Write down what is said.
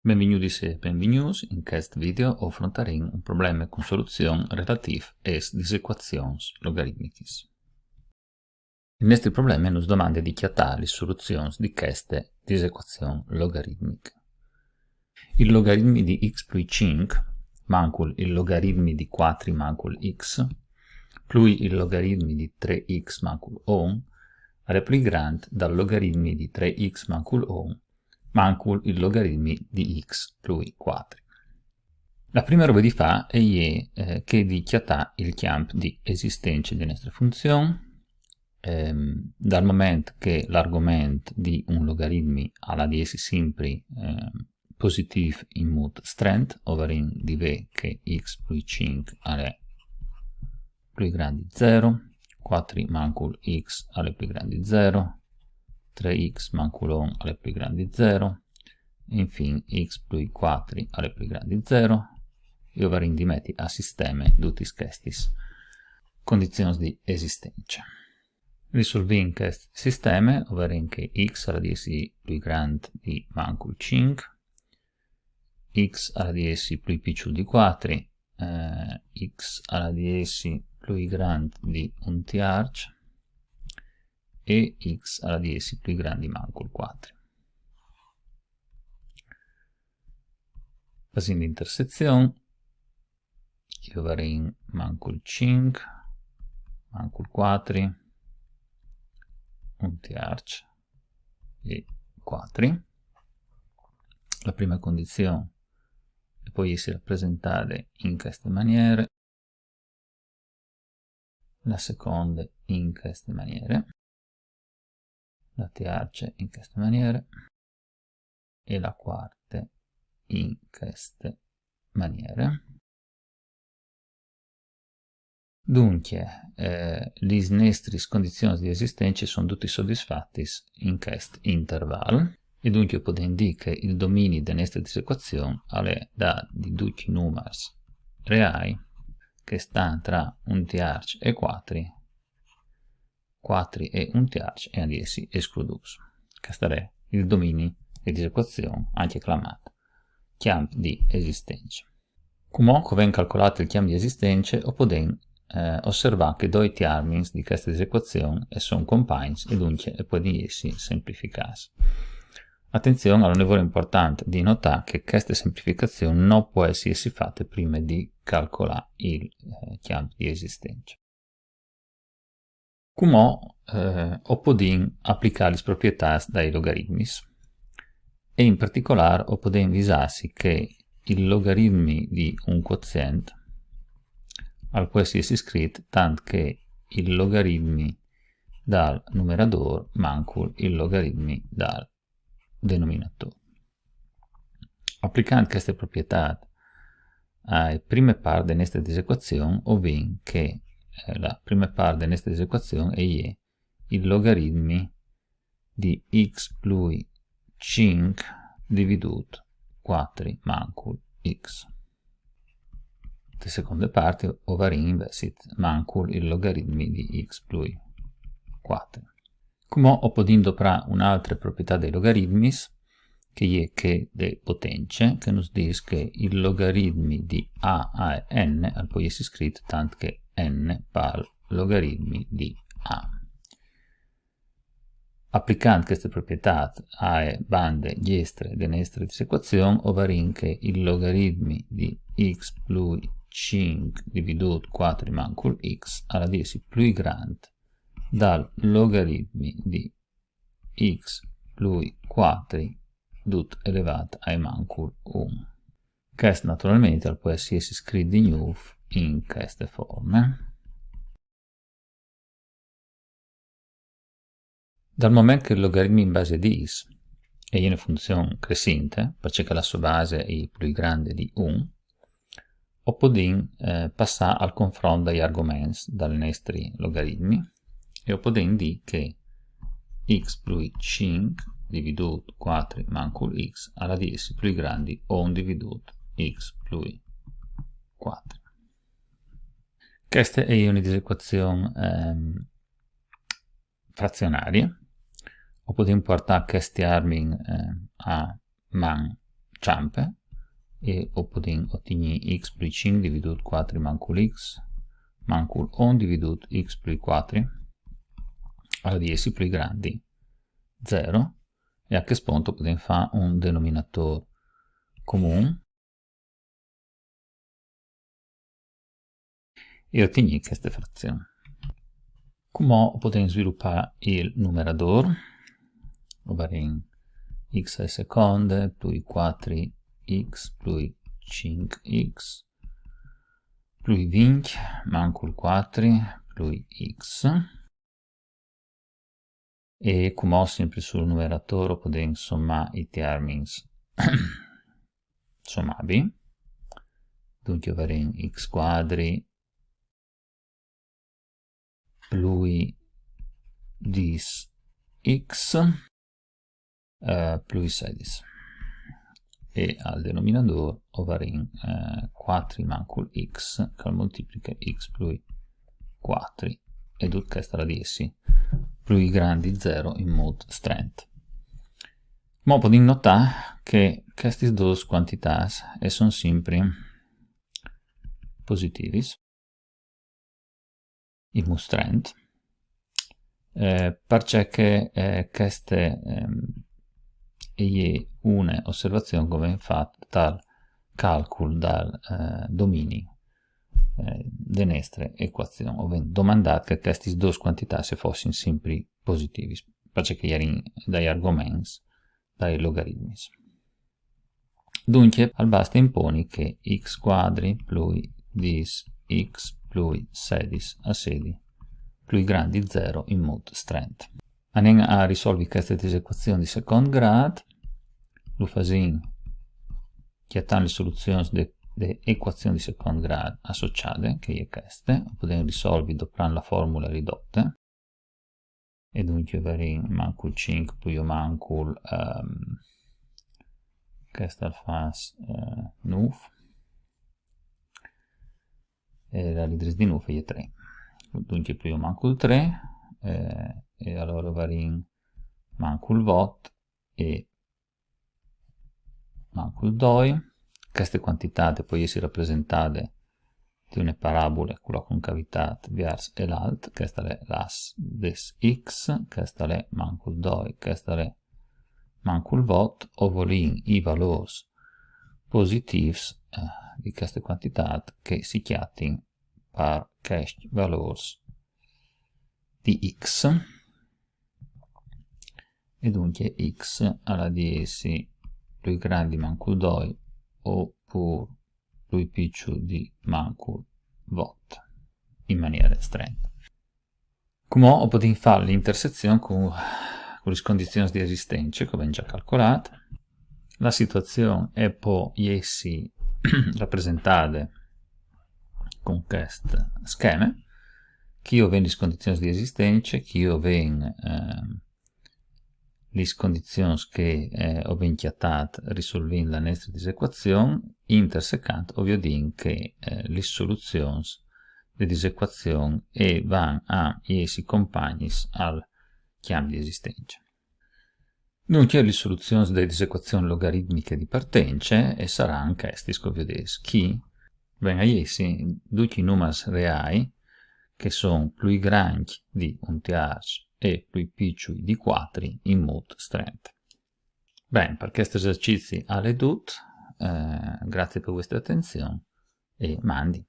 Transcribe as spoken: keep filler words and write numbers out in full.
Benvignudis e benvignûts. In chest video o afrontarìn un probleme cun soluzion relatîf es disequazions logaritmichis. Il nestri probleme nus domande di cjatâ lis soluzions di cheste disequazion logaritmiche. Il logaritmi di x plui cinc mancul il logaritmi di cuatri mancul x plui il logaritmi di trê x mancul un al è plui grant dal logaritmi di trê x mancul un mancul il logaritmi di x plui cuatri. La prime robe di fâ e je, eh, chê di cjatâ il cjamp di esistence di nestre funzion. Ehm, dal moment che l'argoment di un logaritmi al à di jessi simpri, ehm, positîf in mût strent, o varìn di vê che x plui cinc al è plui grant di zero, cuatri mancul x al è plui grant di zero, trê x mancul un al è plui grant di zero, infin x plui cuatri al è plui grant di zero, e o varìn di meti a sisteme dutis chestis condizions di esistence. Risolvìn chest sisteme, o varìn che x al à di jessi plui grant di mancul cinc, x al à di jessi plui piçul di cuatri, eh, x al à di jessi plui grant di un tierç e x al à di jessi plui grant di mancul cuatri. Fasìn la intersezion, o varìn mancul cinc, mancul cuatri, un tierç e cuatri. La prime condizion e pò jessi rapresentade in cheste maniere, la seconde in cheste maniere, la tierce in cheste maniere e la cuarte in cheste maniere. Duncje, eh, lis nestris condizions di esistence a son dutis sodisfatis in chest interval, e duncje o podìn dî che il domini de nestre disequazion al è dât di ducj i numars reâi che a stan tra un tierç e cuatri, cuatri e un tierç a àn di jessi escludûts. Chest al è il domini de disequazion, ancje clamât cjamp di esistence. Cumò che o vin calcolât il cjamp di esistence, o podìn, eh, osservâ che doi tiermins di cheste disequazion a son compagns e duncje a puedin jessi semplificâts. Atenzion, al è une vore impuartant di notâ che cheste semplificazion no pues jessi fate prime di calcolâ il, eh, cjamp di esistence. Cumò, eh, o podìn aplicâ lis proprietâts dai logaritmis. E in particolâr o podìn visâsi che il logaritmi di un cuocient al pues jessi scrit tant che il logaritmi dal numeradôr mancul il logaritmi dal denominadôr. Aplicant cheste proprietât ae prime part de nestre disequazion, o vin che, eh, la prime part de nestre disequazion e je il logaritmi di x plui cinc dividût cuatri mancul x. De seconde part o varìn invezit mancul il logaritmi di x plui cuatri. Cumò o podìn doprâ une altre proprietât dai logaritmis, che e je chê de potence, che nus dîs che il logaritmi di a ae n al pues jessi scrit tant che n pal logaritmi di a. Aplicant cheste proprietât ae bande diestre de nestre disequazion, o varìn che il logaritmi di x plui cinc dividût cuatri mancul x al à di jessi plui grant dal logaritmi di x plui cuatri dut elevât ae mancul un. Chest naturalmentri al pues jessi scrit di gnûf in cheste forme. Dal moment che il logaritmi in base di x e je une funzion cressinte, parcè che la sô base e je plui grande di un, o podìn, eh, passâ al confront dai argoments dal nestri logaritmi e o podìn dî che x plui cinc dividût cuatri mancul x al à di jessi plui grant di un dividût x plui cuatri. Cheste e je une disequazion, ehm, frazionarie. O podìn puartâ chest tiermin, eh, a man ciampe, e o podìn otignì x plui cinc dividût cuatri mancul x, mancul un dividût x plui cuatri, al à di jessi plui grandi zero, e a chest pont o podìn fâ un denominadôr comun, e otignì cheste frazion. Cumò o podìn svilupâ il numeradôr, o varìn x ae seconde plui cuatri x plui cinc x plui vincj mancul cuatri plui x. E cumò simpri sul numeradôr o podìn somâ i tiermins somabii. Duncje o varìn x cuadri plui dîs x, eh, plui sedis. E al denominadôr o varìn, eh, cuatri mancul x, che al multipliche x plui cuatri, e dut chest al à di jessi plui grandi zero in mût strent. Mo o podìn notâ che chestis dôs cuantitâts a son simpri positivis in mût strent, eh, parcè che, eh, cheste, ehm, e je une osservazion che o vin fat tal calcul dal, eh, domini, eh, de nestre ecuazion. O vin domandât che chestis dôs cuantitâts a fossin simpri positivis, parcè che a jerin dai argoments dai logaritmis. Duncje, al baste imponi che x cuadri plui dîs x plui sedis a sedi plui grandi zero in mût strent. Anìn a risolvi cheste disecuazion di secont grât, lu fasìn cjatant lis soluzions de, de ecuazion di secont grât associade, che e je cheste, o podìn risolvi doprant la formule ridote. E duncje o varìn mancul cinc plui o mancul, ehm, chest al fâs, eh, nûf. E la ridrês di nûf e je trê. Duncje plui o mancul trê, eh, e alore o varìn mancul vot e mancul doi. Cheste cuantitât e pues jessi rapresentade di une parabule cu la concavitât viers il alt, chest al è l'as des x, chest al è mancul doi, chest al è mancul vot, o volìn i valôrs positîfs, eh, di cheste cuantitât che si cjatin par chescj valôrs di x, e duncje x al à di jessi plui grant di mancul doi opûr plui piçul di mancul vot, in maniere strente. Cumò o podìn fâ la intersezion cu, cu lis condizions di esistence, che o vin za calcolât. La situazion e pues jessi rapresentade cun chest scheme, chi o vin lis condizions di esistence, chi o vin, ehm, lis condizions che, eh, o vin cjatât risolvint la nestre disecuazion, intersecant o viodìn che, eh, lis soluzions de disecuazion e van a jessi compagnis al cjamp di esistence. Duncje, lis soluzions de disecuazion logaritmiche di partence e saran chestis che o viodês chi, ven a jessi ducj i numars reâi che a son plui grancj di un tierç e plui piçui di cuatri in mût strent. Ben, par chest esercizi al è dut, eh, grazie par vuestre atenzion e mandi.